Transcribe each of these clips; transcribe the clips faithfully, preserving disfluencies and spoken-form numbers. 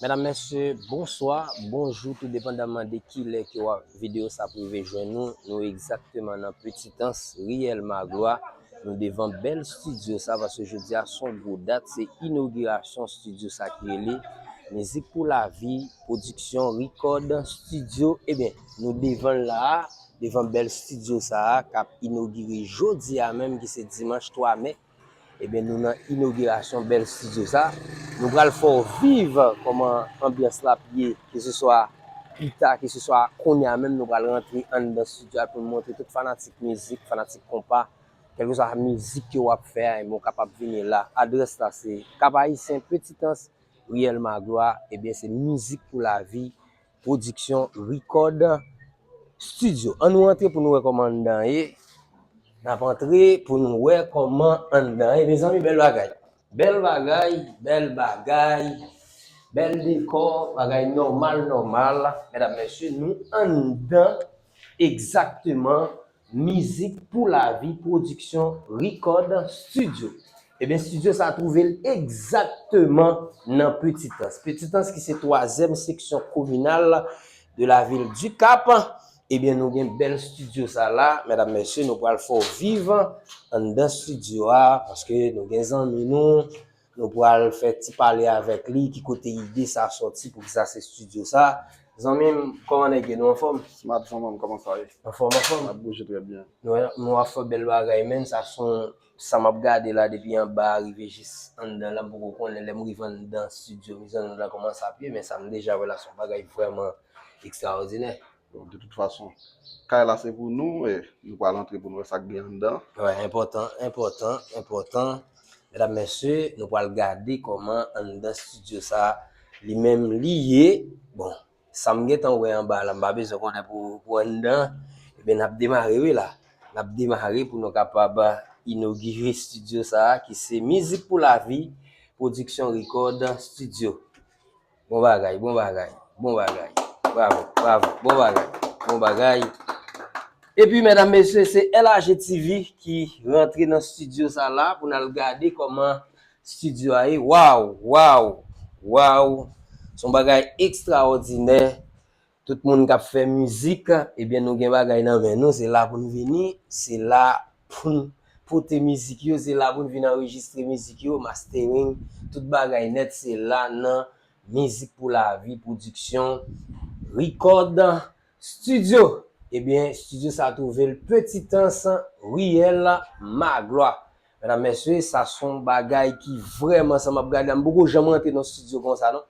Medam, mesye, bonswa, bonjou, tou depandaman de kilè ke w ap, videyo sa ap rive jwenn nou. Nou egzakteman nan Petitans, riyèl Maglwa. Nou devan bèl estidyo sa, paske jodi a se yon gwo dat, se inogirasyon estidyo sa ki rele Mizik pou Lavi Pwodiksyon Rikòd Estidyo. Ebyen, nou devan l la a, devan bèl estidyo sa a k ap inogire jodi a menm, ki se dimanch twa mè. Ebyen, nou nan inogirasyon bèl estidyo sa. Nou pral fè w viv kòman anbyans la ap ye, keseswa pita, keseswa kounye a menm, nou pral rantre anndan estidyo a pou n montre tout fanatik mizik, fanatik konpa, kèlkeswa mizik ke w ap fè a, ebyen, w kapab vini la. Adrès la se Kap Ayisyen, Petitans, riyèl Maglwa, ebyen, se Mizik pou Lavi Pwodiksyon Rikòd Estidyo. Ann nou antre pou nou wè kòman anndan ye. N ap antre pou nou wè kòman anndan ye. Mezanmi, bèl bagay. Bèl bagay, bèl bagay. Bèl dekò, bagay nòmal, nòmal. Medam, mesye, nou anndan egzakteman Mizik pou Lavi Pwodiksyon Rikòd Estidyo. Ebyen, estidyo sa twouve l egzakteman nan Petitans. Petitans ki se twazyèm seksyon kominal de la vil du Cap. Ebyen, nou gen bèl estidyo sa la, medam, mesye, nou pral fè w viv anndan estidyo a, paske nou gen zanmi nou, nou pral fè ti pale avèk li, ki kote ide sa sòti, poukisa se estidyo sa. Zanmi m, kòman nèg ye? Nou anfòm? Smat zanmi m, kòman sa ye? Anfòm, anfòm. N ap bouje trè byen. Nou, nou ap fè bèl bagay, men sa se yon, sa m ap gade la depi anba a rive jis anndan la, m poko konnen, lè m rive anndan estidyo, mizanmi, la kòman sa ap ye, men sa m deja wè la se yon bagay vrèman ekstraòdinè. Bon, de tout fason, kay la se pou nou, e nou pral antre pou nou wè sa k gen anndan. Wè, enpòtan, enpòtan, enpòtan. Medam, mesye, nou pral gade kòman anndan estidyo sa li menm li ye. Bon, sa m gentan wè anba la, m pa bezwen konnen pou, pou anndan. Ebyen, n ap demare wi la. N ap demare pou nou kapab inogire estidyo sa a, ki se Mizik pou Lavi Pwodiksyon Rikòd Estidyo. Bon bagay, bon bagay, bon bagay. Bravo, bravo, bon bagay, bon bagay. Epi, medam, mesye, se L A G T V ki rantre nan estidyo sa la pou n al gade kòman estidyo a ye. Waw, waw, waw. Se yon bagay ekstraòdinè. Tout moun k ap fè mizik, ebyen, nou gen bagay nan men nou. Se la pou n vini, se la pou n pote mizik yo, se la pou n vin anrejistre mizik yo, mastering, tout bagay nèt, se la nan Mizik pou Lavi Pwodiksyon Rikòd Estidyo. Ebyen, estidyo sa twouve l Petitans, riyèl Maglwa. Medam, mesye, sa se yon bagay ki vrèman, sa m ap gade la, m poko janm rantre nan estidyo konsa, non.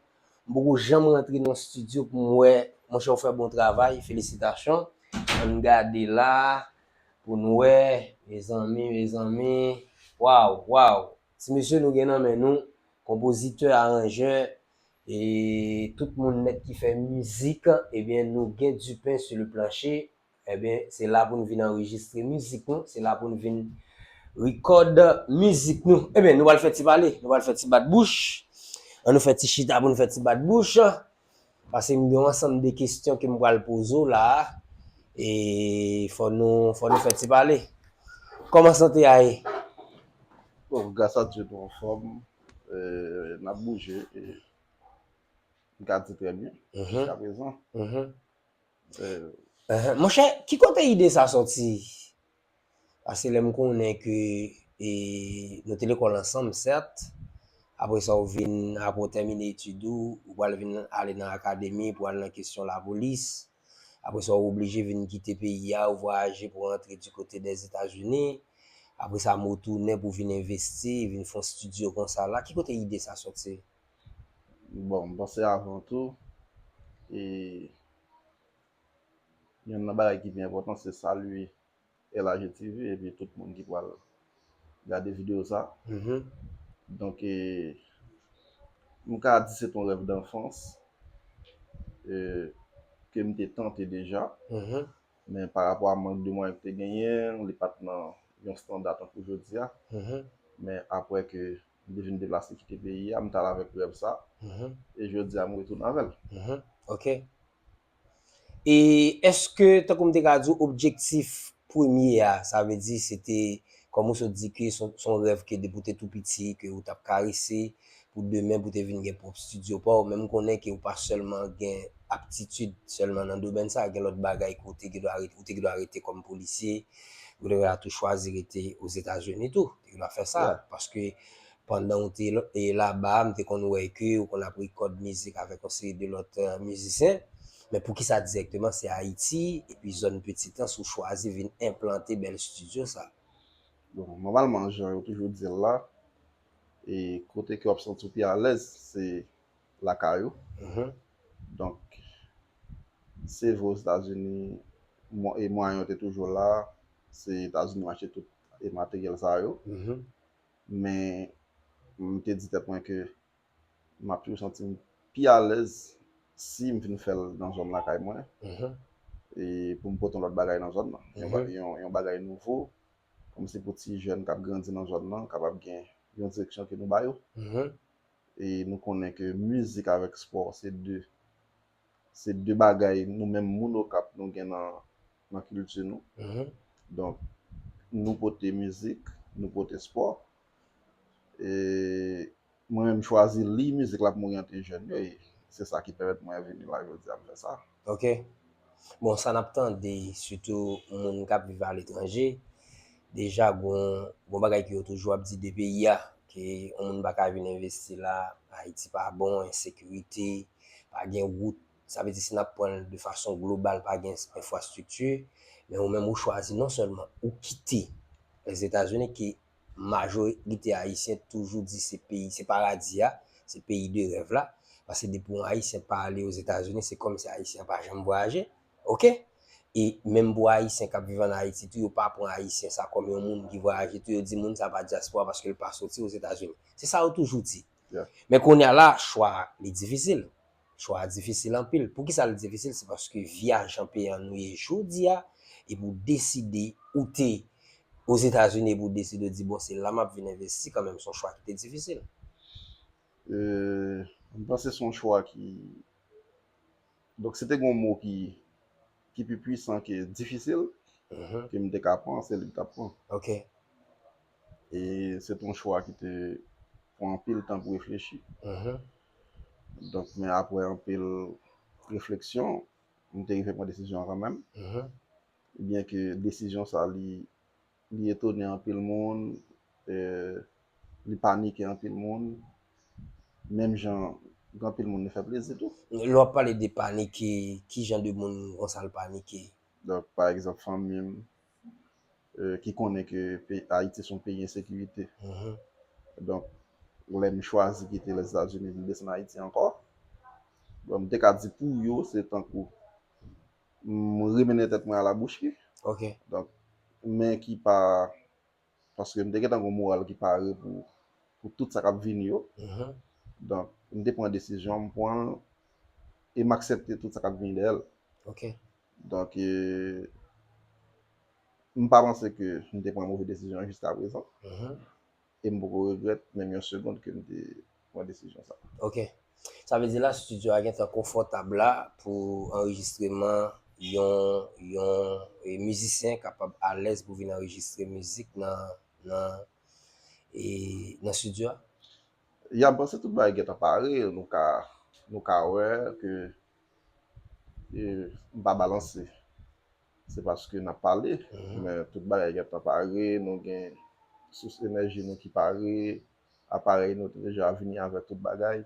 M poko janm rantre nan estidyo pou m wè, monchè, ou fè bon travay, felisitasyon. Ann gade la, pou n wè, mezanmi, mezanmi. Waw, waw. Ti mesye nou gen nan men nou, konpozitè, aranjè, e tout moun nèt ki fè mizik, ebyen, nou gen du pain sur le plancher. Ebyen, se la pou n vin anrejistre mizik nou, se la pou n vin rikòd mizik nou. Ebyen, nou pral fè ti pale, nou pral fè ti bat bouch. Ann nou fè ti chita pou n fè ti bat bouch. Paske m gen yon ansanm de kesyon ke m pral poze w la a. E fò nou, fò nou fè ti pale. Kòman sante a ye? Bon, gras a Dye, nou anfòm. E, n ap bouje. E, m ka di trè byen, mhm, jiskaprezan. Mhm. E, Ehe. Monchè, ki kote ide sa sòti? Paske lè m konnen ke, e, nou te lekòl ansanm, sèt. Apre sa, ou vin, apre w tèmine etid ou, ou pral vin ale nan akademi pou al nan kesyon lapolis. Apre sa, ou oblije vin kite peyi a, ou vwayaje pou rantre di kote dèzetazini. Apre sa, m retounen pou vin envesti, vin fè yon estidyo konsa la. Ki kote ide sa sòti? Bon, m panse avan tou, e, yonn nan bagay ki pi enpòtan, se salye L A G T V epi tout moun ki pral gade videyo sa. Mhm. Donk, e, m ka di se t on rèv danfans, e, ke m te tante deja. Mhm. Men pa rapò a mank de mwayen m te genyen, li pa t nan yon estanda tankou jodi a. Mhm. Men apre ke m te vin deplase kite peyi a, m t al avèk rèv sa. Mhm. E jodi a, m retounen avè l. Mhm. Ok. E èske, tankou m te ka di w, objektif premye a, sa vle di se te, kòm ou sot di ke se yon, se yon rèv ke depi w te tou piti, ke ou t ap karese, pou demen pou te vin gen pwòp estidyo pa w, men m konnen ke w pa sèlman gen aptitid sèlman nan domèn sa, gen lòt bagay ke w te gen dwa rete, ou te gen dwa rete kòm polisye, ou te gen dwa tou chwazi rete Ozetazini tou, ou te gen dwa fè sa, paske pandan ou te e, laba, m te konn wè ke ou konn ap rekòd mizik avèk yon seri de lòt, eh, mizisyen, men poukisa dirèkteman se Ayiti, epi zòn Petitans ou chwazi vin enplante bèl estidyo sa? Bon, nòmalman, jan yo toujou di l la, e kote ke w ap santi w pi alèz, se lakay ou. Donk, se vre Ozetazini, e mwayen yo te toujou la, se Etazini m achte tout e materyèl sa yo. Men, m te di tèt mwen ke m ap toujou santi m pi alèz si m vin fè l nan zòn lakay mwen. E pou m pote yon lòt bagay nan zòn nan. Yon, yon, yon bagay nouvo, kòmsi pou ti jèn k ap grandi nan zòn nan kapab gen yon direksyon ke nou ba yo. E nou konnen ke mizik avèk espò se de, se de bagay nou menm moun Okap nou gen nan, nan kilti nou. Donk, nou pote mizik, nou pote espò. E mwen menm chwazi li mizik la pou m oryante jèn yo, e se sa ki pèmèt mwen vini la jodi a m fè sa. Ok. Bon, sa n ap tande, sitou moun k ap viv aletranje, deja gon, gon bagay ke yo toujou ap di de peyi a, ke yon moun pa ka vin envesti la, Ayiti pa bon, ensekirite, pa gen wout, sa vle di si n ap pran l de fason global, pa gen enfrastrikti, men ou menm ou chwazi non sèlman ou kite Lèzetazini ke majorite Ayisyen toujou di se peyi, se paradi a, se peyi de rèv la, paske depi yon Ayisyen pa ale Ozetazini, se kòmsi Ayisyen an pa janm vwayaje, ok? E menm pou Ayisyen k ap viv ann Ayiti tou, yo pa pran Ayisyen sa kòm yon moun ki vwayaje tou, yo di moun sa pa dyaspora paske l pa soti Ozetazini. Se sa yo toujou di. Men kounye a la, chwa li difisil. Chwa a difisil anpil. Poukisa l difisil? Se paske vyajan peyi an nou ye jodi a, epi w deside ou te Ozetazini, epi w deside w di, bon, se la m ap vin envesti kanmenm, se yon chwa ki te difisil. E, m panse se yon chwa ki, donk, se te gen yon mo ki, ki pi pwisan ke difisil, ke m te ka pran, se li m t ap pran. Ok. E se te yon chwa ki te pran anpil tan pou reflechi. Donk, men apre anpil refleksyon, m te rive pran desizyon an kanmenm. Byen ke desizyon sa, li, li etone anpil moun, e, li panike anpil moun, menm jan gen anpil moun li fè plezi tou. Lè w ap pale de panike, ki jan de moun konsa l panike? Donk, pa egzanp, fanmi m, e, ki konnen ke pe-, Ayiti se yon peyi ensekirite. Donk, lè m chwazi kite Lèzetazini vin desann Ayiti ankò, bon, m te ka di pou yo, se tankou m remennen tèt mwen a la bouchri. Ok. Donk, men ki pa, paske m te gentan gen yon moral ki pare pou, pou tout sa k ap vini yo. Donk, m te pran desizyon, m pran l e m aksepte tout sa k ap vini dèyè l. Ok. Donk, e, m pa panse ke m te pran move desizyon jiska prezan. E m poko regrèt menm yon segonn ke m te pran desizyon sa. Ok. Sa vle di la, estidyo a gentan konfòtab la pou anrejistreman yon, yon, e, mizisyen kapab alèz pou vin anrejistre mizik nan, nan, e, nan estidyo a? Ya, m panse tout bagay gentan pare, nou ka, nou ka wè ke, e, m pa balanse. Se paske n ap pale, men tout bagay gentan pare, nou gen sous enèji nou ki pare, aparèy nou te deja vini avèk tout bagay.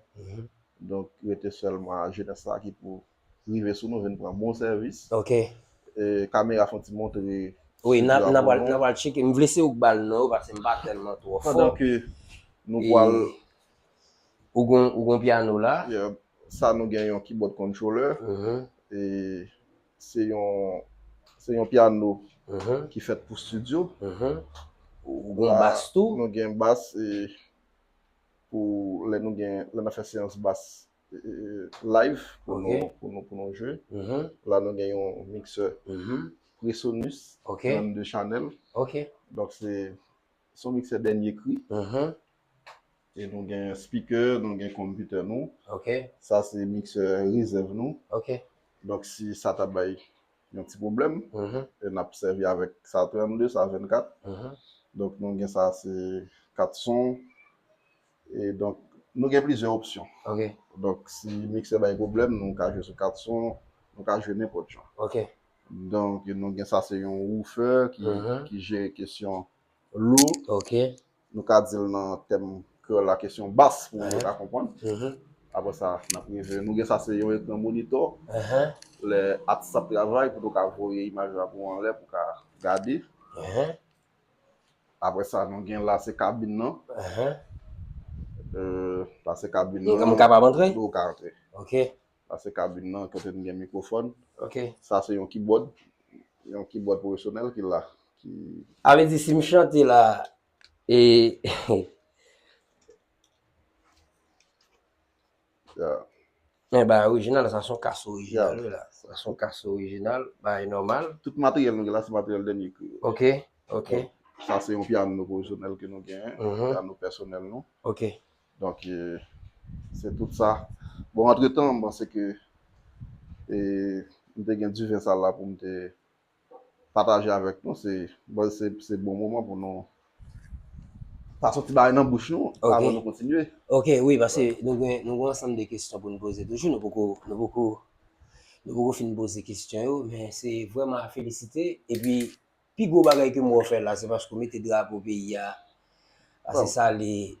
Donk, rete sèlman a jenès la ki pou rive sou nou, vin pran bon sèvis. Ok. E, kamera fè yon ti montre. Wi, n ap, n ap pral, n ap pral tcheke. M vle se ou k ba l non yo, paske m pa tèlman twò fò. Pandan ke nou pral. Ou gon, ou gon pyano la. Sa nou gen yon keyboard controller. E se yon, se yon pyano ki fèt pou estidyo. Ou gon bas tou? Nou gen bas e pou lè nou gen, lè n ap fè seyans bas e, e, live pou nou, pou nou, pou nou jwe. La nou gen yon miksè Presonus trannde chanèl. Donk se, se yon miksè dènye kri. E nou gen speaker, nou gen konpitè nou. Sa se miksè rezèv nou. Donk si sa ta bay yon ti pwoblèm, e n ap sèvi avèk sa trannde, sa vennkat. Donk nou gen sa se kat son. E donk Nou gen plizyè opsyon. Ok. Donk, si miksè bay pwoblèm, nou ka jwe sou kat son, nou ka jwe nenpòt jan. Ok. Donk, nou gen sa, se yon woofer ki, Mhm. ki jere kesyon lou. Ok. Nou ka di l nan tèm kreyòl la, kesyon bas, pou moun yo Mhm. ka konprann. Mhm. Apre sa, n ap rive. Nou gen sa, se yon ekran monitò. Mhm. Lè atis ap travay, pou nou ka voye imaj la pou anlè, pou ka gade. Mhm. Apre sa, nou gen la, se kabin nan. Mhm. Euh, la, se kabin M nan. m kapab antre? Ou ka antre. Ok. La, se kabin nan, kote nou gen mikwofòn. Ok. Sa, se yon keyboard. Yon keyboard pwofesyonèl ki la. Ki... A vle di, si m chante la, e... Yeah. Men ba orijinal, sa se yon kas orijinal, Yeah. Wi la. Sa se yon kas orijinal, bagay nòmal. Tout materyèl nou gen la, se materyèl dènye kri yo. Ok, ok. Bon, sa, se yon pyano pwofesyonèl ke nou genyen, Mhm. pyano pèsonèl nou. Ok. Donk, eh, se tout sa. Bon, antretan, m panse ke, eh, m te gen diven sa la pou m te pataje avèk nou. Se, bon, se, se bon moman pou nou pase yon ti bagay nan bouch nou, Ok. Avan nou kontinye. Ok, wi, paske nou gen, nou gen ansanm de kesyon pou nou poze toujou. Nou poko, nou poko, nou poko fin poze kesyon yo, men se vrèman a felisite. Epi, pi gwo bagay ke m wè w fè la, se paske w mete drapo peyi a. Paske Bon. Sa li,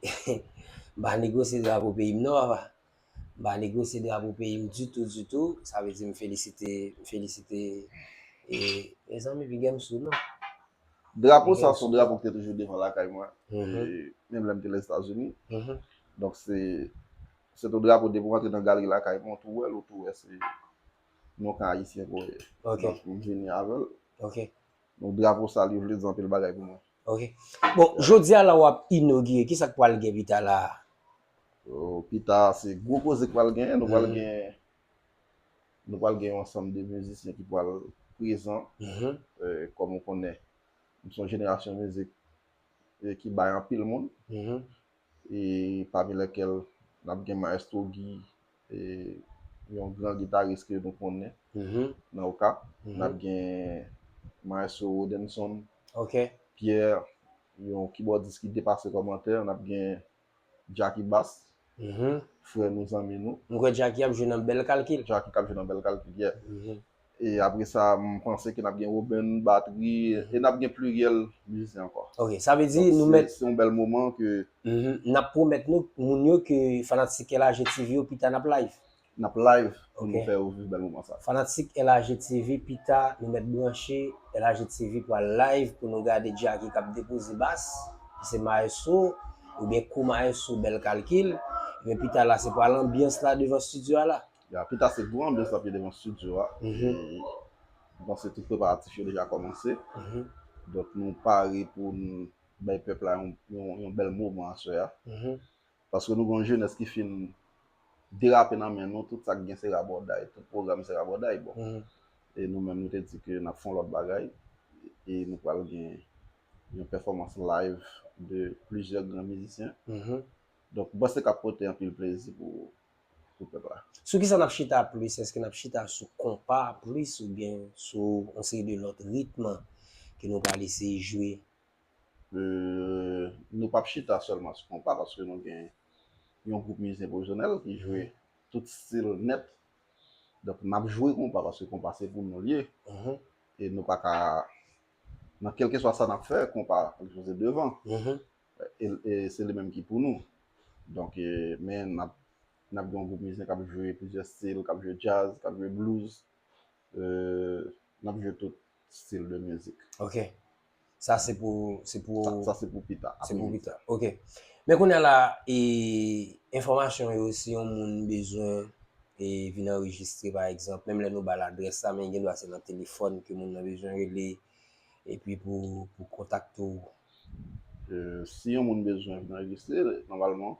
m pa negosye drapo peyi m non, papa. M pa negosye drapo peyi m ditou, ditou. Sa vle di m felisite, m felisite, e, mezanmi, bigèm sou non. Drapo sa, Bigèm se yon sou drapo ki te toujou devan lakay mwen. Mhm. E menm lè m te Lèzetazini. Mhm. Donk, se, se yon drapo, depi w antre nan galri lakay mwen, ou tou wè l, ou tou wè se yon kan ayisyen ke w ye. Ok. Donk, m vini avè l. Ok. Donk, drapo sa, li vle di anpil bagay pou mwen. Ok. Bon, jodi a la w ap inogire, kisa k pral gen pita la a? Oh, pita, se gwo koze k pral gen, nou pral Mhm. gen, nou pral gen yon ansanm de mizisyen ki pral prezan. Mhm. Eh, kòm ou konnen, m se yon jenerasyon mizik, eh, ki bay anpil moun. Mhm. E pami lèkèl, n ap gen Maestro Guy, e yon gran gitaris ke nou konnen Mhm. nan Oka. Mhm. N ap gen Maestro Rodenson Ok. Pierre, yon kibòdis ki depase kòmantè. N ap gen Jacky Bass, Mhm. frè nou, zanmi nou. M kwè Jacky ap jwe nan Bèl Kalkil. Jacky k ap jwe nan Bèl Kalkil, yeah. Mhm. E apre sa, m panse ke n ap gen Roben, batri, e n ap gen pliryèl mizisyen ankò. Ok, sa vle di Donk, nou se, mèt, se yon bèl moman ke mhm, n ap pwomèt nou, moun yo, ke fanatik L A G T V yo, pita n ap live. n ap live pou Ok. nou fè yo viv bèl moman sa. Fanatik L A G T V, pita nou mèt branche, L A G T V pral live pou nou gade Jacky k ap depoze bas, ki se maestro, oubyen ko-maestro Bèl Kalkil. Men pita la, se pral anbyans la devan estidyo a la. Ya, pita se gwo anbyans la ki devan estidyo a. Mhm. E m panse tout preparatif yo deja kòmanse. Mhm. Donk, nou pare pou n bay pèp la yon, yon, yon bèl moman aswè a. Mhm. Paske nou gen yon jenès ki fin derape nan men nou, tout sa k gen se rabòday, tout pwogram se rabòday. Bon, Mhm. e nou menm, nou te di ke n ap fè yon lòt bagay, e nou pral gen yon pèfòmans live de plizyè gran mizisyen. Mhm. Donk, m panse k ap pote anpil plezi pou, pou pèp la. Sou kisa n ap chita plis? Èske n ap chita sou konpa plis oubyen sou yon seri de lòt ritm ke nou pral eseye jwe? Euh, nou p ap chita sèlman sou konpa, paske nou gen yon gwoup mizisyen pwofesyonèl ki jwe tout stil nèt. Donk, n ap jwe konpa, paske konpa se pou nou l ye. Mhm. E nou pa ka, nan kèlkeswa sa n ap fè, konpa sipoze devan. Mhm. E, e se li menm ki pou nou. Donk, e, men n ap, n ap gen yon gwoup mizisyen k ap jwe plizyè stil, k ap jwe djaz, k ap jwe blues. Euh, n ap jwe tout stil de mizik. Ok. Sa se pou, se pou, Sa, sa se pou pita. Se pou Apremidi. Pita. Ok. Men kounye a la, e, enfòmasyon yo, si yon moun bezwen, e, vin anrejistre, pa egzanp, menm lè nou ba l adrès la, men gen dwa se nan telefòn ke moun nan bezwen rele, epi pou, pou kontakte w. Euh, si yon moun bezwen vin anrejistre, nòmalman,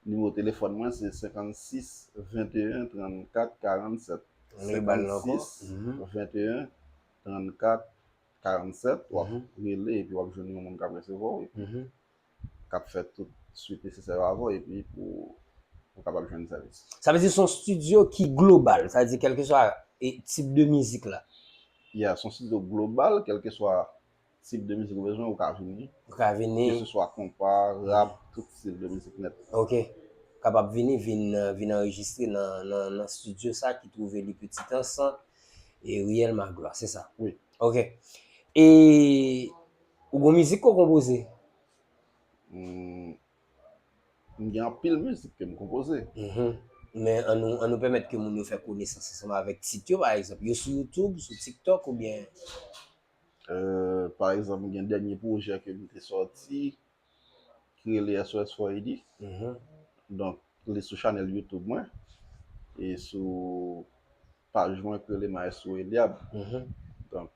nimewo telefòn mwen se senkannsis venteyen trannkat karannsèt. Ann reba l ankò. Senkannsis venteyen trannkat karannsèt. W ap rele epi w ap jwenn yon moun k ap resevwa w, epi Mhm. k ap fè tout swit nesesè yo avè w, epi pou ou kapab jwenn sèvis. Sa vle di se yon estidyo ki global, sa vle di kèlkeswa, e, tip de mizik la. Yeah, se yon estidyo global, kèlkeswa tip de mizik ou bezwen, ou ka vini. Ou ka vini. Keseswa konpa, rap, tout stil de mizik nèt. Ok. kapab vini, vin, vin anrejistre nan, nan, nan estidyo sa ki twouve li Petitans, e Riyèl Maglwa, se sa? Wi. Ok. E ou gon mizik ke w konpoze? Hmm, m gen anpil mizik ke m konpoze. Mhm. Men an nou, an nou pèmèt ke moun yo fè konesans ansanm avèk tit yo, pa egzanp. Yo sou YouTube, sou TikTok oubyen? Euh, pa egzanp, gen dènye pwojè ke m te sòti, ki rele S O S four A D. Mhm. Donk, li sou chanèl YouTube mwen. E sou paj mwen ki rele Maestro Eliab. Mhm. Donk,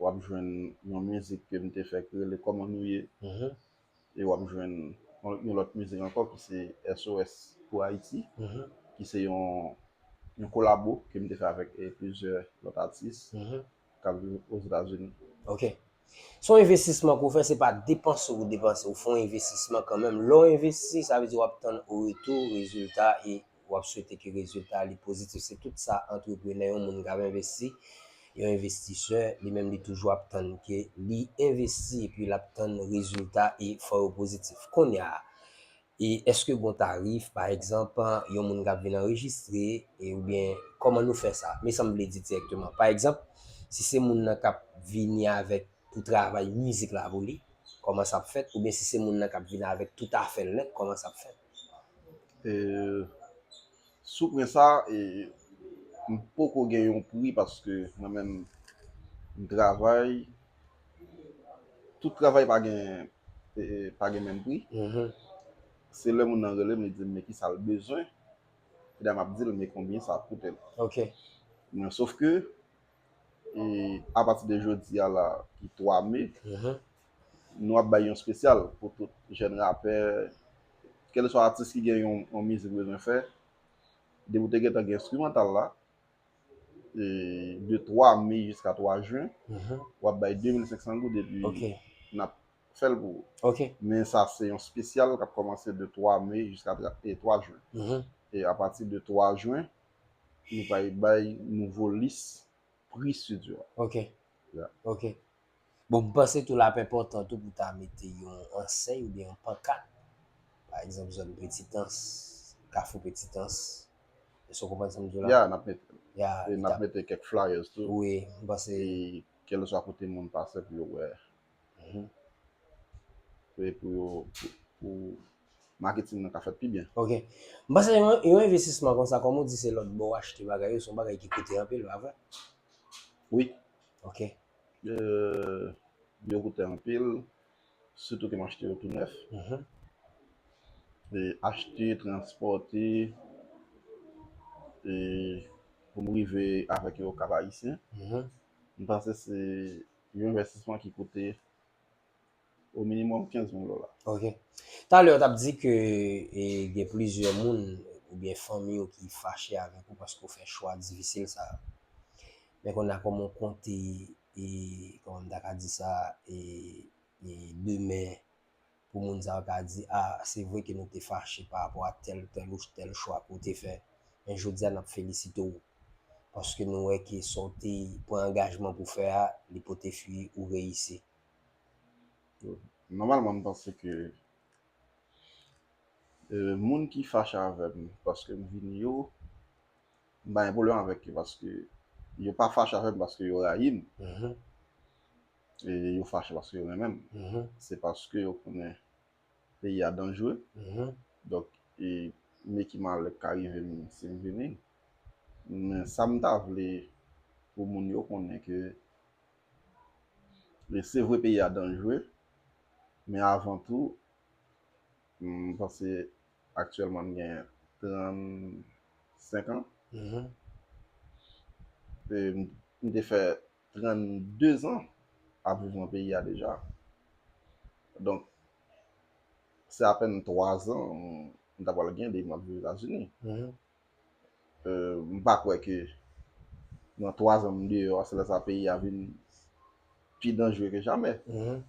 w ap jwenn yon mizik ke m te fè ki rele Kòman nou ye. Mhm. E w ap jwenn yon, yon lòt mizik ankò ki se S O S pou Ayiti, Mhm. ki se yon, yon kolabo ke m te fè avèk, eh, plizyè lòt atis Mhm. k ap viv Ozetazini. Ok. Se yon envestisman ke w fè, se pa depanse ou depanse, ou fè yon envestisman kanmenm. Lè w envesti, sa vle di w ap tann o retou, rezilta, e w ap swete ke rezilta li pozitif. Se tout sa antreprenè, yon moun k ap envesti, yon envestisè, li menm li toujou ap tann ke li envesti epi l ap tann rezilta e fò yo pozitif. Kounye a, e èske gon tarif, pa egzanp, yon moun k ap vin anrejistre, e oubyen kòman nou fè sa? Men sa m vle di dirèkteman. Pa egzanp, si se moun nan k ap vini avèk pou travay mizik la pou li, kòman sa ap fèt? Oubyen si se moun nan k ap vin avèk tout afè l nèt, kòman sa ap fèt? E, sou pwen sa, e, m poko gen yon pri paske mwen menm m travay, tout travay pa gen, e, pa gen menm pri. Mhm. Se lè moun nan rele m, li di m men kisa l bezwen, epi m ap di l men konbyen sa ap koute l. Ok. Men sof ke, e, apati de jodi a la, ki twa me, Mhm. nou ap bay yon espesyal pou tout jèn rapè, kèlkeswa atis ki gen yon, yon mizik bezwen fè, depi w te gentan gen enstrimantal la, e, de twa me jiska twa jen, Mhm. w ap bay de mil senk san goud epi Ok. n ap fè l pou ou. Ok. Men sa se yon espesyal k ap kòmanse de twa me jiska tra- e twa jen. Mhm. E apati de twa jen, nou pral bay nouvo lis pri estidyo a. Ok. Ya. Ok. Bon, m panse tou l ap enpòtan tou pou ta mete yon ansèy oubyen yon pankat. Pa egzanp, zòn Petitans, Kafou Petitans. Èske w konprann sa m di w la? Ya, n ap mete, Ya, e n ap mete kèk flyers tou. Wi, m panse. E kèlkeswa kote moun pase pou yo wè. Mhm. E pou yo, pou, pou maketing nan ka fèt pi byen. Ok. M panse yon, yon envestisman konsa, kòm ou di, se lòt bò w achte bagay yo, se yon bagay ki koute anpil, pa vre? Wi. Ok. Euh, yo koute anpil, sitou ke m achte yo tou nèf. Mhm. E achte, transpòte, e pou m rive avèk yo Kap Ayisyen, Mhm. m panse se yon envestisman ki koute o minimòm kenz mil dola. Ok. Talè w t ap di ke e, gen plizyè moun oubyen fanmi w ki fache avèk ou paske w fè chwa difisil sa yo. Men kounye a kòman w konte, e, kòman m ta ka di sa, e, e demen pou moun sa yo ka di, a, se vre ke nou te fache pa rapò a tèl, tèl ou tèl chwa ke w te fè. Men jodi a n ap felisite w. Paske nou wè ke sa w te pran angajman pou fè a, li pote fwi, ou reyisi. Nòmalman, m panse ke, euh, moun ki fache avè m paske m vini yo, m pa gen pwoblèm avèk yo paske yo pa fache avè m paske yo rayi m. Mhm. E yo fache paske yo renmen m. Mhm. Se paske yo konnen peyi a danjere. Mhm. Donk, e, men ki malè k ka rive m si m vini. Men sa m ta vle pou moun yo konnen ke, e, se vre peyi a danjere, men avan tou, m panse aktyèlman m gen trannsenk an. Mhm. E m, m te fè trannde zan ap viv nan peyi a deja. Donk, se apèn twa zan m, m ta pral gen depi m ap viv Etazini. Mhm. Euh, m pa kwè ke nan twa zan m deyò a, se lè sa peyi a vin pi danjere ke jamè. Mhm.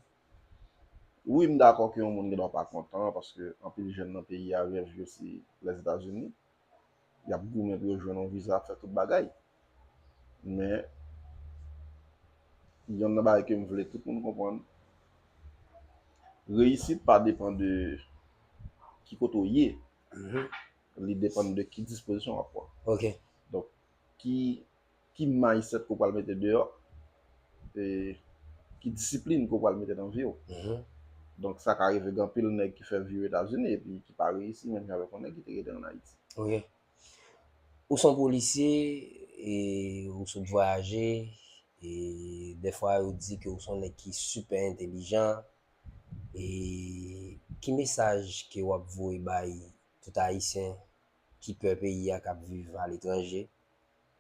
Wi, m dakò ke yon moun gen dwa pa kontan, paske anpil jèn nan peyi a, rèv yo se Lèzetazini. Y ap goumen pou yo jwenn yon viza, fè tout bagay. Men, yonn nan bagay ke m vle tout moun konprann, reyisit pa depann de ki kote w ye. Mhm. Li depann de ki dispozisyon w ap pran. Ok. Donk, ki, ki mindset ke w pral mete deyò, e ki disiplin ke w pral mete nan vi w. Mhm. Donk, sa ka rive gen anpil nèg ki fè vi yo Etazini epi ki pa reyisi, menm jan avèk yon nèg ki te rete ann Ayiti. Ok. Ou se yon polisye, e ou sot vwayaje, e dèfwa yo di ke ou se yon nèg ki sipè entèlijan, e ki mesaj ke w ap voye bay tout Ayisyen ki pè peyi a, k ap viv aletranje,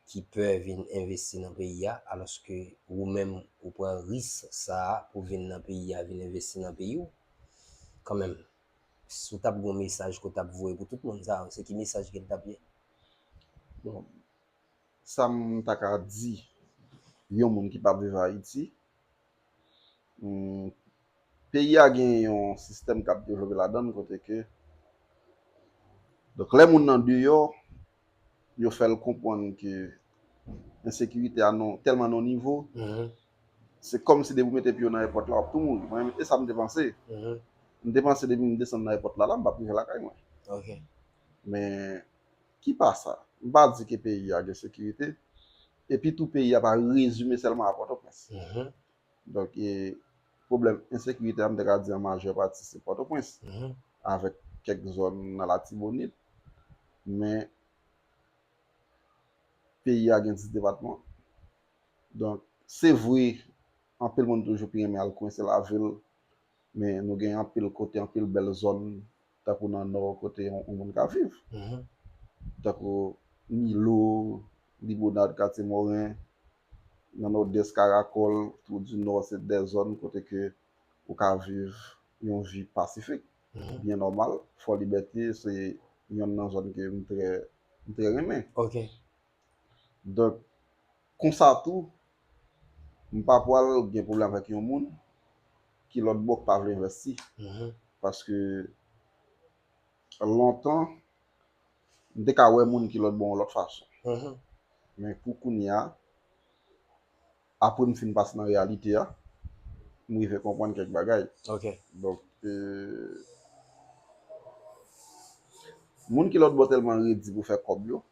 ki pè vin envesti nan peyi a, alòske ou menm ou pran risk sa a pou vin nan peyi a, vin envesti nan peyi w, kanmenm, si w t ap gen yon mesaj ke w t ap voye pou tout moun sa yo, se ki mesaj ke l t ap ye? Bon, sa m ta ka di yon moun ki p ap viv Ayiti, hmm, peyi a gen yon sistèm k ap devlope ladan l kote ke, donk, lè moun nan deyò, yo fè l konprann ke ensekirite a nan, tèlman nan yon nivo, Mhm. se kòmsi depi w mete pye w nan èpòt la, w ap tou mouri. Mwen, e sa m te panse. Mhm. M te panse depi m desann nan èpòt la, la, m p ap rive lakay mwen. Ok. Men, ki pa sa, m pa di ke peyi a gen sekirite, epi tou peyi a pa rezime sèlman a Pòtoprens. Mhm. Donk, e, pwoblèm ensekirite a, m te ka di an majè pati se Pòtoprens, Mhm. avèk kèk zòn nan Latibonit, men peyi a gen dis depatman. Donk, se vre, anpil moun toujou pi renmen al kwense lavil, men nou gen anpil kote, anpil bèl zòn, tankou nan Nò, kote yon, yon moun ka viv. Mhm. Tankou Milo, Libonad, Katye Moren, nan Nòdès, Karakòl, Twou di Nò, se de zòn kote ke ou ka viv yon vi pasifik, Mhm. byen nòmal. Fò Libète, se yonn nan zòn ke m trè, m trè renmen. Ok. Donk, konsa tou, m pa pral gen pwoblèm avèk yon moun ki lòt bò k pa vle envesti. Mhm. Paske lontan, m te ka wè moun ki lòt bò yon lòt fason. Mhm. Men pou kounye a, apre m fin pase nan reyalite a, m rive konprann kèk bagay. Ok. Donk, e, moun ki lòt bò tèlman redi pou fè kòb yo,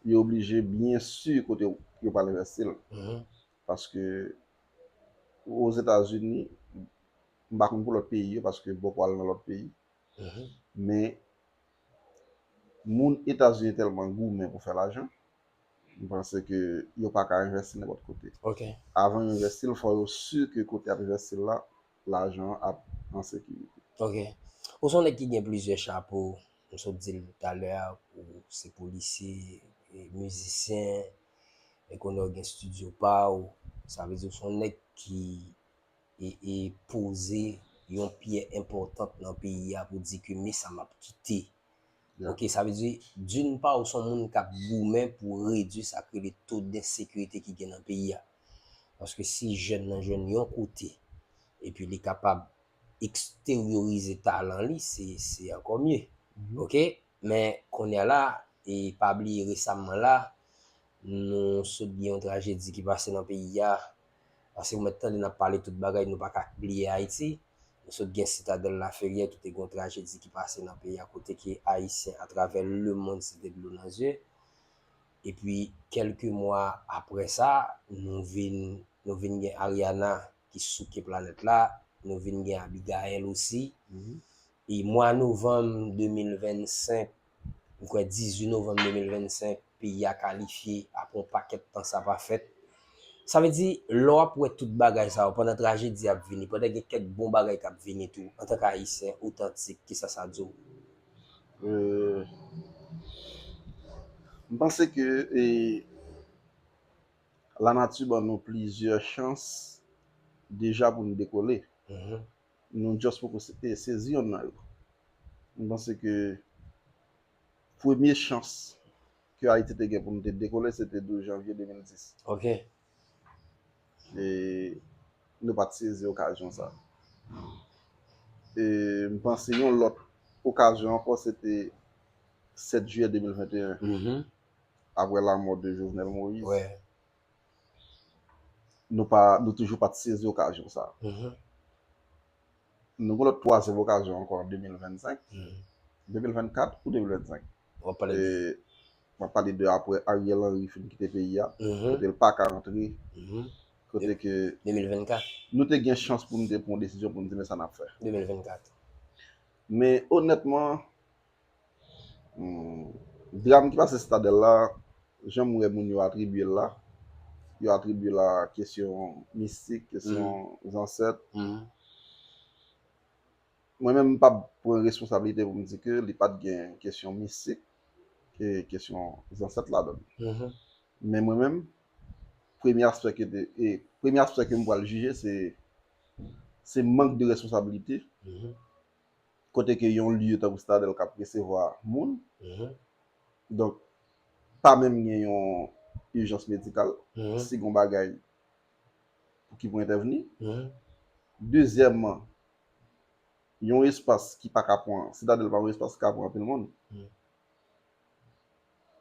yo oblije byen si kote yo pral envesti l. Mhm. Paske Ozetazini, m pa konn pou lòt peyi yo, paske m poko al nan lòt peyi. Mhm. Men, moun Etazini tèlman goumen pou fè lajan, m panse ke yo pa ka envesti nenpòt kote. Ok. Avan yo envesti l, fò yo si ke kote y ap envesti l la, lajan an ap an sekirite. Ok. Ou se yon nèg ki gen plizyè chapo, m sot di l talè a, ou se polisye, e mizisyen, e kounye a w gen estidyo pa w, sa vle di w se yon nèg ki e, e poze yon pyè enpòtan nan peyi a pou di ke men sa m ap kite. Yeah. Ok, sa vle di, d'une part, ou se yon moun k ap goumen pou redui sa k rele to densekirite ki gen nan peyi a. Paske si jèn nan jwenn yon kote, epi li kapab eksteryorize talan li, se, se ankò mye. Mhm. Ok? Men kounye a la, e pa bliye resaman la, nou sot gen yon trajedi ki pase nan peyi a. Paske ou mèt tande n ap pale tout bagay, nou pa ka bliye Ayiti. Nou sot gen Sitadèl Laferyè, ki te gen yon trajedi ki pase nan peyi a, kote ke Ayisyen atravè lemonn se te dlo nan zye. Epi, kèlke mwa apre sa, nou vin, nou vin gen Ariana ki souke planèt la, nou vin gen Abigaël osi. Mhm. E mwa novanm de mil vennsenk, m kwè dizuit novanm de mil vennsenk, peyi a kalifye apre yon pakèt tan sa pa fèt. Sa vle di, lè w ap wè tout bagay sa yo, pandan trajedi ap vini, pandan gen kèk bon bagay k ap vini tou, antanke Ayisyen otantik, kisa sa di w? Euh, m panse ke, e, lanati ban nou plizyè chans deja pou n dekole. Mhm. Nou just poko se-, e, sezi yonn nan yo. M panse ke premye chans ke Ayiti te gen pou nou te dekole, se te douz janvye de mil dis. Ok. E nou pa t sezi okazyon sa. E m panse yon lòt okazyon ankò, se te sèt jiyè de mil venteyen, Mhm. apre lanmò de Jovenel Moïse. Wè. Nou pa, nou toujou pa t sezi okazyon sa. Mhm. Nou gen lòt twazyèm okazyon ankò an de mil vennsenk, Mhm. de mil vennkat ou de mil vennsenk. W ap pale de... M ap pale de apre Ariel Henry fin kite peyi a, kote l pa ka rantre, kote ke nou te gen chans pou nou te pran yon desizyon pou nou di men sa n ap fè. Men onètman, hmm, dram ki pase Sitadèl la, jan m wè moun yo atribye l la, yo atribye l a kesyon mistik, kesyon zansèt. Mwen menm, m p ap pran responsablite pou m di ke li pa t gen kesyon mistik e kesyon zansèt ladan l. Men mwen menm, premye aspè ke te, e premye aspè ke m pral jije, se, se mank de responsablite. Kote ke yon lye tankou Sitadèl k ap resevwa moun. Donk, pa menm gen yon ijans medikal, si gen yon bagay pou ki pou entèvni. Dezyèmman, yon espas ki pa ka pran, Sitadèl pa yon espas ki ka pran anpil moun.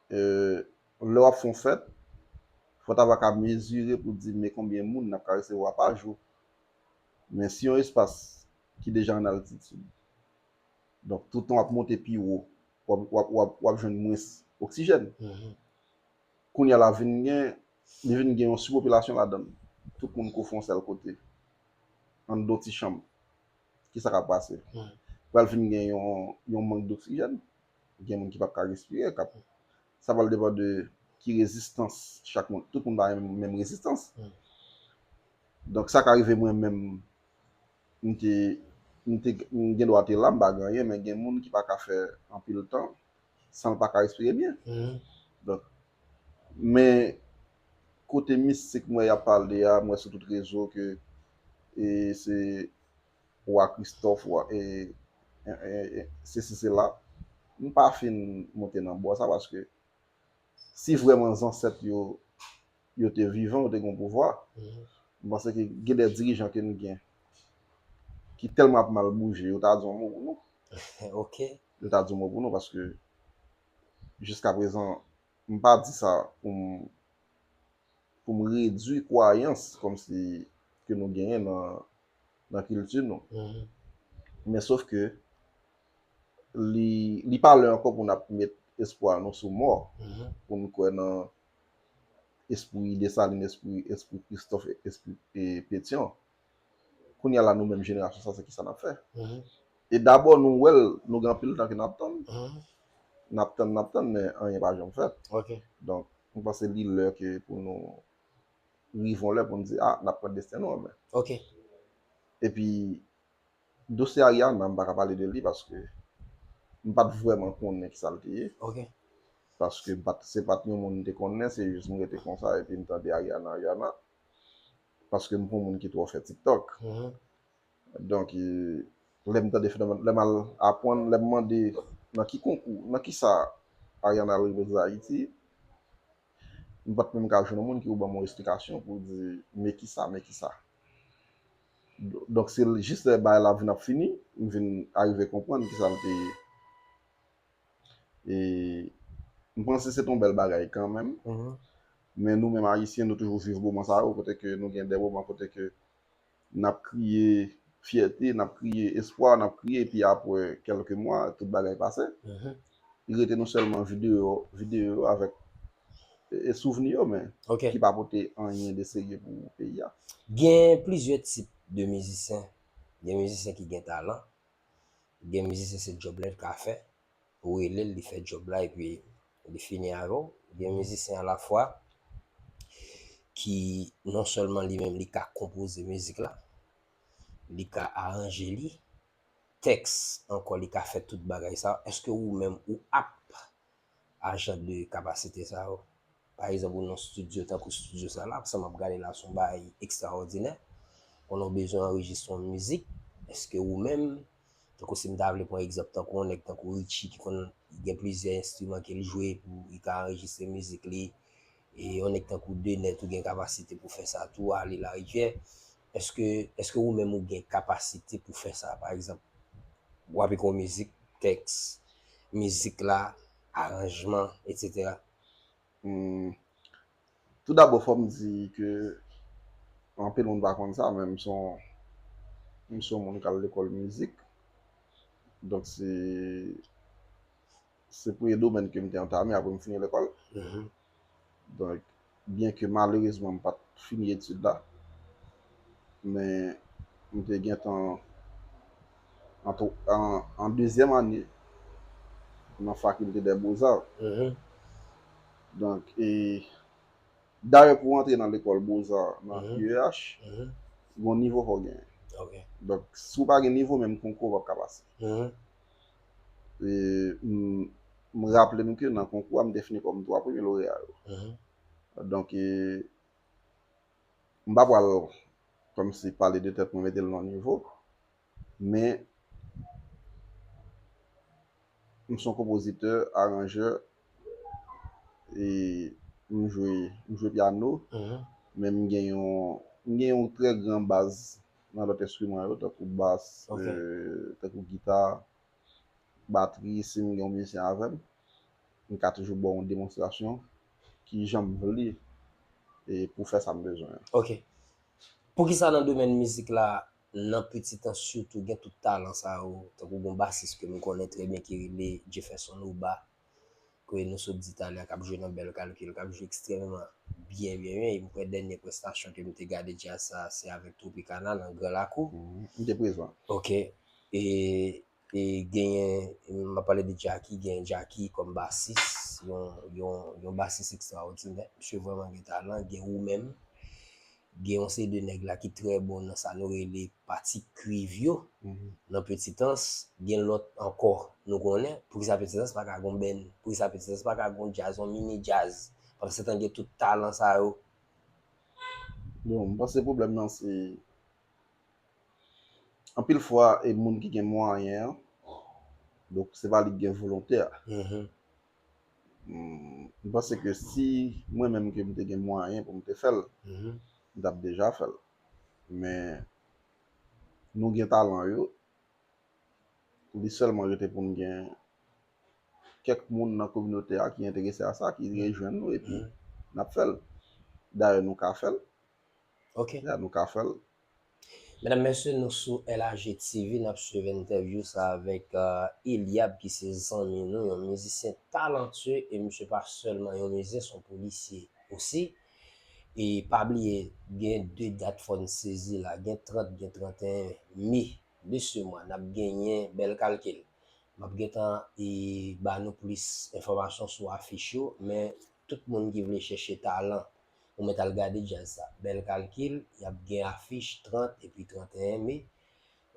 Lè w ap fè yon fèt, fò w ta va ka mezire pou di men konbyen moun n ap ka resevwa pa jou. Men si yon espas ki deja an altitid, donk, toutan w ap monte pi wo, w ap, w ap, w ap, w ap jwenn mwens oksijèn. Kounye a la vin gen, li vin gen yon sipopilasyon ladan l. Tout moun kou fè yon sèl kote, anndan yon ti chanm. Kisa k ap pase? Pral vin gen yon, yon mank doksijèn. Gen moun ki p ap ka respire, k ap, sa pral depann de ki rezistans chak moun. Tout moun pa gen menm rezistans. Donk, sa ka rive mwen menm, m te, m te, m gen dwa te la, m pa gen anyen, men gen moun ki pa ka fè anpil tan san l pa ka respire byen. Donk, men kote mistik m wè y ap pale a, m wè sou tout rezo ke, e, se wa Kristòf, wa, e, e, e, e, sesi sela, m pa fin monte nan bò sa, paske si vrèman zansèt yo, yo te vivan, yo te gen pouvwa, m panse ke gen de dirijan ke n gen ki tèlman ap mal bouje, yo ta di yon mo pou nou. Yo ta di yon mo pou nou, paske jiska prezan, m pa di sa pou m, pou m redui kwayans kòmsi ke nou genyen nan, nan kilti nou. Men sof ke li, li pa lè ankò pou n ap met espwa nou sou mò, pou n kwè nan espri Desalin, espri, espri Kristòf, espri, e, Petyon. Kounye a la, nou menm jenerasyon sa, se kisa n ap fè? E dabò, nou wè l, nou gen anpil tan ke n ap tann. N ap tann, n ap tann, men anyen pa janm fèt. Donk, m panse li lè ke pou nou rive yon lè pou n di, a, n ap pran desten nou an men. Epi, dosye Ariana, m pa ka pale de li paske m pa t vrèman konnen kisa l te ye. Paske m pa t, se pa t yon moun m te konnen, se jis m rete konsa epi m tande Ariana, Ariana. Paske m pa yon moun ki twò fè TikTok. Donk, e, lè m tande fenomèn, lè m al aprann, lè m mande nan ki konkou, nan kisa Ariana al reprezante Ayiti, m pa t menm ka jwenn yon moun ki pou ban m yon esplikasyon pou di, men kisa, men kisa. Donk, se jis lè bagay la vin ap fini, m vin arive konprann kisa l te ye. E m panse se te yon bèl bagay kanmenm. Men nou menm Ayisyen, nou toujou viv moman sa yo, kote ke nou gen de moman kote ke n ap kriye fyète, n ap kriye espwa, n ap kriye, epi apre kèlke mwa, tout bagay pase. Li rete non sèlman videyo, videyo avèk, e, e souvni yo, men ki pa pote anyen de serye pou peyi a. Gen plizyè tip de mizisyen. Gen mizisyen ki gen talan, gen mizisyen se djòb li ka fè. Ou rele l, li fè djòb la epi li fini avè w. Gen mizisyen alafwa ki non sèlman li menm li ka konpoze mizik la, li ka aranje li, tèks ankò, li ka fè tout bagay sa. Èske ou menm ou ap a jan de kapasite sa yo? Pa egzanp, ou nan estidyo tankou estidyo sa la, sa m ap gade la, se yon bagay ekstraòdinè. Konnen w bezwen anrejistre yon mizik, èske ou menm, tankou si m ta vle pran egzanp tankou yon nèg tankou Richie ki konn gen plizyè enstriman ke l jwe pou li ka anrejistre mizik li, e yon nèg tankou Denet ou gen kapasite pou fè sa tou, Ale Larivyè, èske, èske ou menm ou gen kapasite pou fè sa? Pa egzanp, w ap ekri yon mizik, tèks, mizik la, aranjman, etsetera. Hmm. Tou dabò, fò m di ke anpil moun pa konn sa, men m se yon, m se yon moun k al lekòl mizik. Donk, se, se premye domèn ke m te antame apre m fini lekòl. Donk, byen ke malerezman m pa t fini etid la, men m te gentan an, tro- an, an dezyèm ane nan Faculté des Beaux-Arts. Donk, e, dayè, pou w antre nan lekòl Beaux-Arts, nan U E H, gon nivo fò w genyen. Donk, si w pa gen nivo, menm konkou w p ap ka pase. E, m, m raple m ke nan konkou a, m te fini kòm twa premye loreya yo. Donk, e, m pa pral kòmsi pale de tèt mwen, mete l nan nivo, men m se yon konpozitè, aranjè, e m jwe, m jwe pyano, men m gen yon, m gen yon trè gran baz nan lòt enstriman yo, tankou bas, e, tankou gita, batri, si m gen yon mizisyen avè m, m ka toujou ba w yon demonstrasyon ki jan m vle, e pou fè sa m bezwen an. Ok. Poukisa nan domèn mizik la, nan Petit Anse sitou, gen tout talan sa yo, tankou gon basis ke m konnen trè byen ki rele Jefferson Louba, ke nou sot di talè a, k ap jwe nan Bèl Kalkil, k ap jwe ekstrèmeman byen, byen, byen. E m kwè dènye prestasyon ke m te gade djaz sa, se avèk Tropicana nan Gran Lakou. M te prezan. Ok. E, e genyen, m ap pale de Jacky, genyen Jacky kòm basis, yon, yon, yon basis ekstraòdinè. Misye vrèman gen talan, gen ou menm. Gen yon seri de nèg la ki trè bon nan sa nou rele pati kriv yo nan Petit Anse. Gen lòt ankò nou konnen. Poukisa Petit Anse pa ka gon band? Poukisa Petit Anse pa ka gon djaz, yon mini djaz? Pandan se tan gen tout talan sa yo. Bon, m panse pwoblèm nan se anpil fwa e moun ki gen mwayen an, donk se pa li ki gen volonte a. M panse ke si mwen menm ke m te gen mwayen pou m te fè l, m t ap deja fè l. Men nou gen talan yo, li sèlman rete pou n gen kèk moun nan kominote a ki enterese a sa, ki rejwenn nou, epi n ap fè l. Dayè, nou ka fè l. Ok. Ya, nou ka fè l. Medam, mesye, nou sou L A G T V, n ap swiv entèvyou sa avèk, euh, Eliab, ki se zanmi nou, yon mizisyen talantye, e misye pa sèlman yon mizisyen, se yon polisye osi. E pa bliye, gen de dat fò n sezi la, gen trant, gen trant e en me de se mwa, n ap genyen Bèl Kalkil. M ap gentan, e, ba nou plis enfòmasyon sou afich yo, men tout moun ki vle chèche talan, ou mèt al gade djaz sa. Bèl Kalkil, y ap gen afich trant epi trant e en me.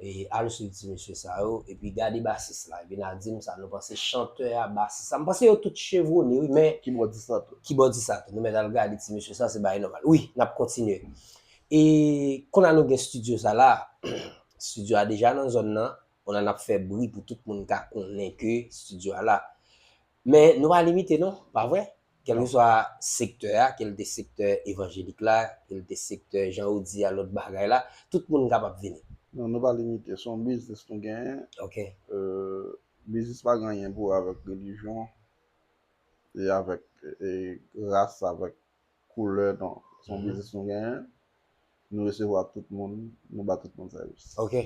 E, al swiv ti mesye sa yo, epi gade basis la, epi n a di m sa nou panse chantè a, basis la. M panse yo tout chevrone, wi, men kibòdis la tou. Kibòdis la tou. Nou mèt al gade ti mesye sa, se bagay nòmal. Wi, n ap kontinye. E, kounye a nou gen estidyo sa la, estidyo a deja nan zòn nan, kounye a n ap fè bri pou tout moun ka konnen ke estidyo a la. Men nou pa limite non, pa vre? Kèlkeswa sektè a, ke l te sektè evanjelik la, ke l te sektè, jan ou di a, lòt bagay la, tout moun kapab vini. Non, nou pa limite. Se yon biznis nou genyen. Ok. Euh, biznis pa gen anyen pou wè avèk relijyon, e avèk, e, ras, avèk koulè, non. Se yon biznis nou genyen. Nou resevwa tout moun, nou ba tout moun sèvis. Ok.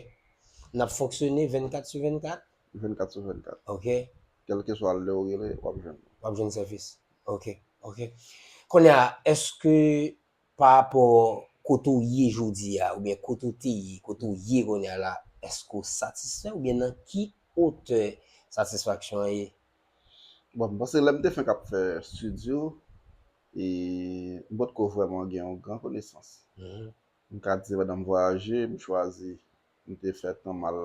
N ap fonksyone vennkat sou vennkat? Vennkat sou vennkat. Ok. Kèlkeswa lè w rele, w ap jwenn nou. W ap jwenn sèvis. Ok, ok. Kounye a, èske pa rapò kote w ye jodi a, oubyen kote w te ye, kote w ye kounye a la, èske w satisfè oubyen nan ki otè satisfaksyon an ye? Bon, m panse lè m te fenk ap fè estidyo, e m potko vrèman gen yon gran konesans. M ka di se pandan m vwayaje, m chwazi, m te fè tan m al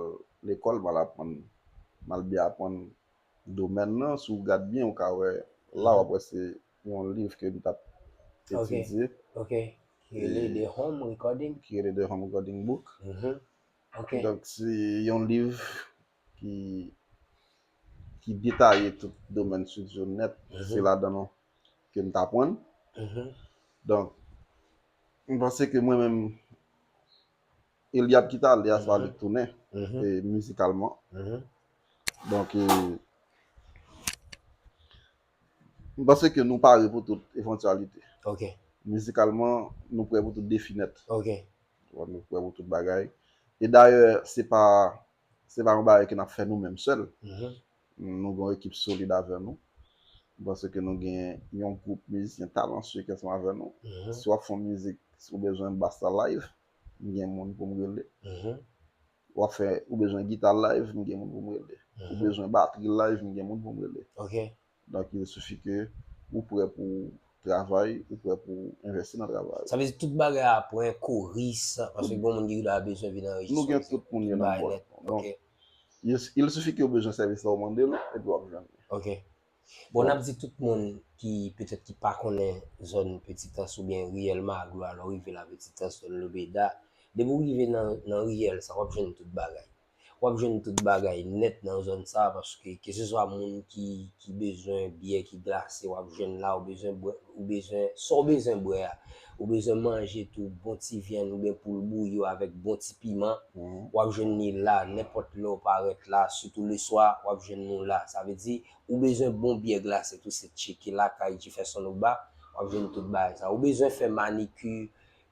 lekòl, m al aprann, m al byen aprann domèn nan. Si w gad byen, ou ka wè, la w ap wè se yon liv ke m t ap etidye. Ok. Ki rele The Home Recording. Ki rele The Home Recording Book. Ok. Donk, se yon liv ki, ki detaye tout domèn estidyo nèt. Se ladan l ke m t aprann. Donk, m panse ke mwen menm, Eliab ki t ale a, se pa li k tounen, e, mizikalman. Donk, e, m panse ke nou pare pou tout evantyalite. Ok. Mizikalman, nou prè pou tout defi nèt. Ok. Nou prè pou tout bagay. E dayè, se pa, se pa yon bagay ke n ap fè nou menm sèl. Nou gen yon ekip solid avè nou. M panse ke nou gen yon gwoup mizisyen talansye ki ansanm avè nou. Si w ap fè yon mizik, si w bezwen bas la live, m gen moun pou m rele. W ap fè, ou bezwen gita live, m gen moun pou m rele. Ou bezwen batri live, m gen moun pou m rele. Donk, il suffit ke ou prè pou travay, ou prè pou envesti nan travay. Sa vle di tout bagay a pran koris, paske gen moun ki ta bezwen vin anrejistre. Nou gen tout moun yo nan bòl. Donk, il, il suffit ke ou bezwen sèvis la, ou mande l, epi w ap jwenn li. Bon, n ap di tout moun ki petèt ki pa konnen zòn Petitans oubyen riyèl Maglo a, lè w rive la Petitans, zòn Lobeda, depi w rive nan, nan riyèl sa, w ap jwenn tout bagay. W ap jwenn tout bagay nèt nan zòn sa, paske keseswa moun ki, ki bezwen byè ki glase, w ap jwenn la, ou bezwen bwè, ou bezwen, sa w bezwen bwè a, ou bezwen manje tou, bon ti vyann oubyen poul bouyi avèk bon ti piman, w ap jwenn li la, nenpòt lè w parèt la, sitou leswa, w ap jwenn nou la. Sa vle di, ou bezwen bon byè glase tou, se tcheke lakay Jefferson Ogba, w ap jwenn tout bagay sa. Ou bezwen fè maniki,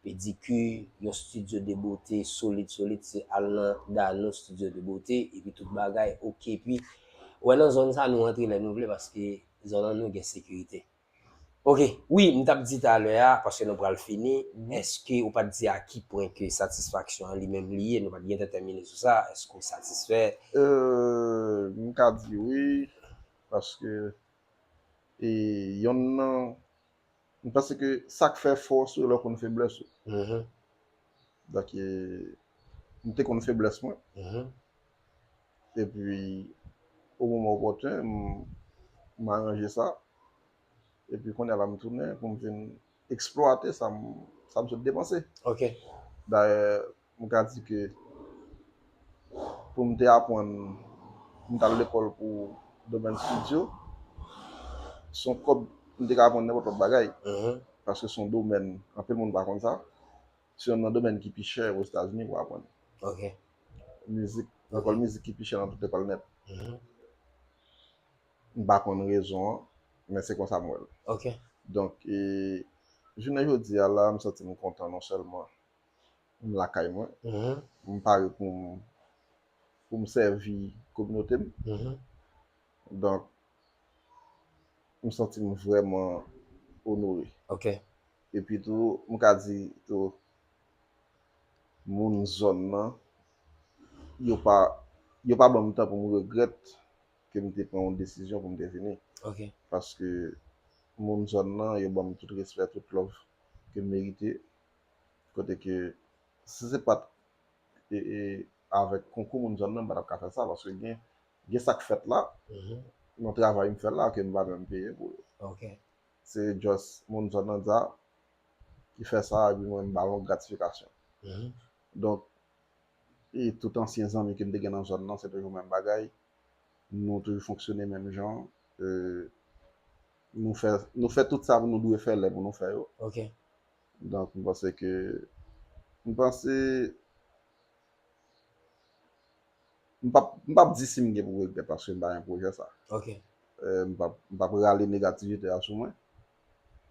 pediki, yon studio de beauté solid, solid, se al nan Dano Studio de Beauté, epi tout bagay oke. Epi, ou wè nan zòn sa, nou rantre lè nou vle, paske zòn an nou gen sekirite. Oke, wi, m t ap di talè a, paske nou pral fini, èske ou pa t di a ki pwen ke satisfaksyon an li menm li ye, nou pa t gentan tèmine sou sa, èske w satisfè? Euh, m ka di wi, paske, e, yonn nan, m panse ke sa k fè fòs ou, lè w konn feblès ou. Donk, e, m te konn feblès mwen. Epi, o moman opòten, m, m aranje sa. Epi, kounye a la, m tounen pou m vin eksplwate sa m, sa m sot depanse. Dayè, m ka di ke pou m te aprann, m t al lekòl pou domèn estidyo, se yon kòb m te ka aprann nenpòt lòt bagay. Paske se yon domèn, anpil moun pa konn sa. Se youn nan domèn ki pi chè Ozetazini pou aprann. Mizik, lekòl mizik ki pi chè nan tout lekòl nèt. M pa konn rezon an, men se konsa m wè l. Donk, e, jounen jodi a la, m santi m kontan non sèlman m lakay mwen, m pare pou m, pou m sèvi kominote m. Donk, m santi m vrèman onore. Epi tou, m ka di tou, moun zòn nan, yo pa, yo pa ban m tan pou m regrèt ke m te pran yon desizyon pou m te vini. Paske moun zòn nan, yo ban m tout respè, tout love ke m merite. Kote ke, si se pa t, e, e, avèk konkou moun zòn nan, m pa t ap ka fè sa, paske gen, gen sa k fèt la, nan travay m fè la, ke m pa menm peye pou yo. Se just moun zòn nan di a, ki fè sa, epi mwen, m ba l yon gratifikasyon. Donk, e tout ansyen zanmi ke m te gen nan zòn nan, se toujou menm bagay. Nou toujou fonksyone menm jan. E, nou fè, nou fè tout sa nou dwe fè lè pou nou fè yo. Donk, m panse ke, m panse, m p ap, m p ap di si m gen pou regrèt paske m pa gen pwojè sa. E, m p ap, m p ap rale negativite a sou mwen.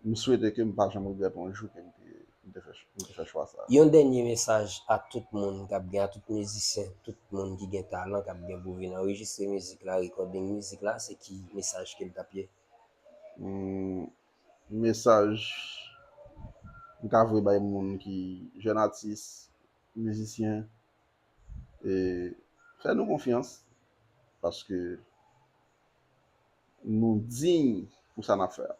M swete ke m pa janm regrèt yon jou ke m te, m te fè, m te fè chwa sa. Yon dènye mesaj a tout moun k ap gen, a tout mizisyen, tout moun ki gen talan, k ap gen pou vin anrejistre mizik la, recording mizik la, se ki mesaj ke l t ap ye? Hmm, mesaj m ka voye bay moun ki jèn atis, mizisyen, e fè nou konfyans, paske nou diy pou sa n ap fè a.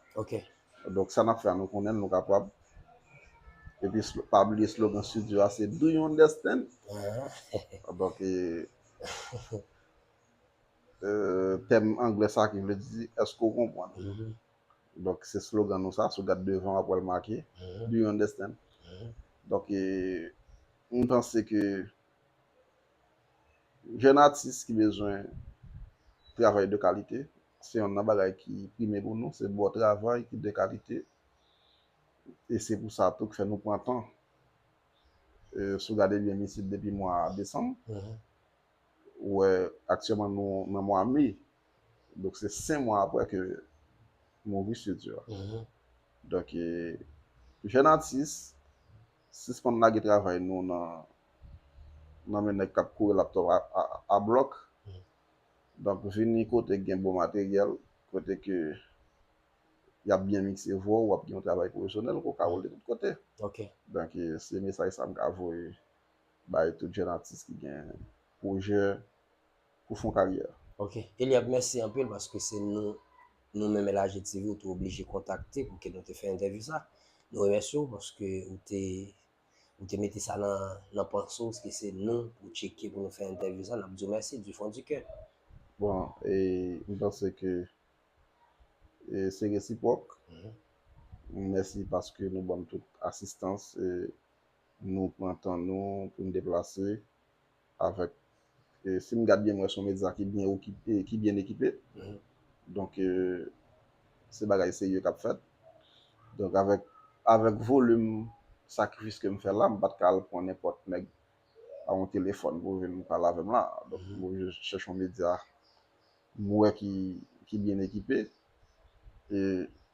Donk, sa n ap fè a, nou konnen l, nou kapab. Epi, slo-, pa bliye slogan estidyo a, se "Do you understand?" Donk, e, e, tèm anglè sa ki vle di, "Èske w konprann?" Donk, se slogan nou sa, si w gad devan, w ap wè l make, "Do you understand?" Donk, e, m panse ke jèn atis ki bezwen travay de kalite, se yonn nan bagay ki prime pou nou, se bon travay ki de kalite. E se pou sa tou k fè nou pran tan. E, si w gade byen, m isit depi mwa desanm. Ou wè, aktyèlman, nou nan mwa me. Donk, se senk mwa apre ke m ouvri estidyo a. Donk, e, jèn atis, sispann lage travay nou nan, nan men nèg k ap kouri laptòp a, a, a blòk. Donk, vini kote k gen bon materyèl, kote ke y ap byen mikse vwa w, w ap gen yon travay pwofesyonèl, ke w ka woule tout kote. Ok. Donk, e, se mesaj sa m ka voye bay tout jèn atis ki gen pwojè pou fè yon karyè. Ok. Eliab, mèsi anpil paske se nou, nou menm L A G T V, ou te oblije kontakte pou ke nou te fè entèvyou sa. Nou remèsye w paske ou te, ou te mete sa nan, nan panse w, ke se nou pou tcheke pou nou fè entèvyou sa. N ap di w mèsi du fond du cœur. Bon, e m panse ke e, se resipwòk. Mhm. Mèsi paske nou ban m tout asistans. E, nou pran tan nou pou n deplase avèk, e, si m gad byen, m wè se yon medya ki byen okipe, ki byen ekipe. Mhm. Donk, e, se bagay serye k ap fèt. Donk, avèk, avèk volim sakrifis ke m fè la, m pa t ka al pran nenpòt nèg a yon telefòn pou vin pale avè m la. Donk, Mhm. m oblije chèche yon medya m wè ki, ki byen ekipe. E,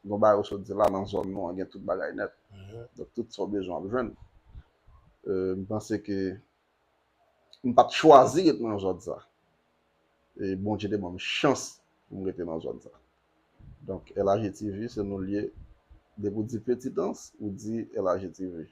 gon bagay ou sot di la, nan zòn nou an, gen tout bagay nèt. Mhm. Donk, tout sa w bezwen w ap jwenn. E, m panse ke m pa t chwazi ret nan zòn sa. E Bondye te ban m chans pou m rete nan zòn sa. Donk, L A G T V, se nou l ye. Depi w di Petitans, ou di L A G T V.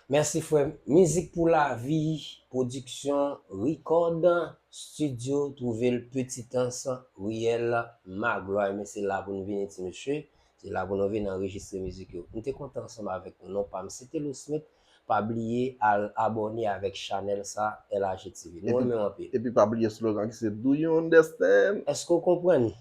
Mèsi, frè m. Mizik pou lavi, pwodiksyon, Record Studio, twouve l Petitans, Riyèl Maglwa. Men se la pou nou vini, ti mesye. Se la pou nou vin anrejistre mizik yo. M te kontan ansanm avèk nou. Non pa m, se Telo Smith. Pa bliye al abòne avèk chanèl sa, L A G T V. Nou Epi- renmen w anpil. Epi pa bliye slogan ki se "Do you understand?" Èske w konprann?